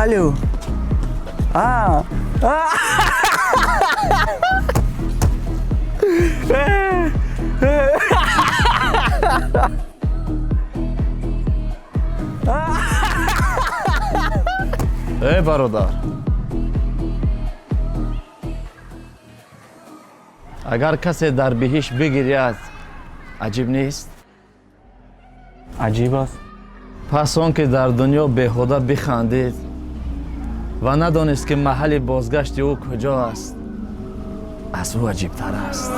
Алло. А. А. Э, бародар, агар касе дар биҳишт бигиряд, аҷиб нест? Аҷиб аст. Пас он ки дар дунё беҳуда бихандид ва надонист, ки маҳалли бозгашти ӯ куҷо аст, аз ӯ аҷибтар аст.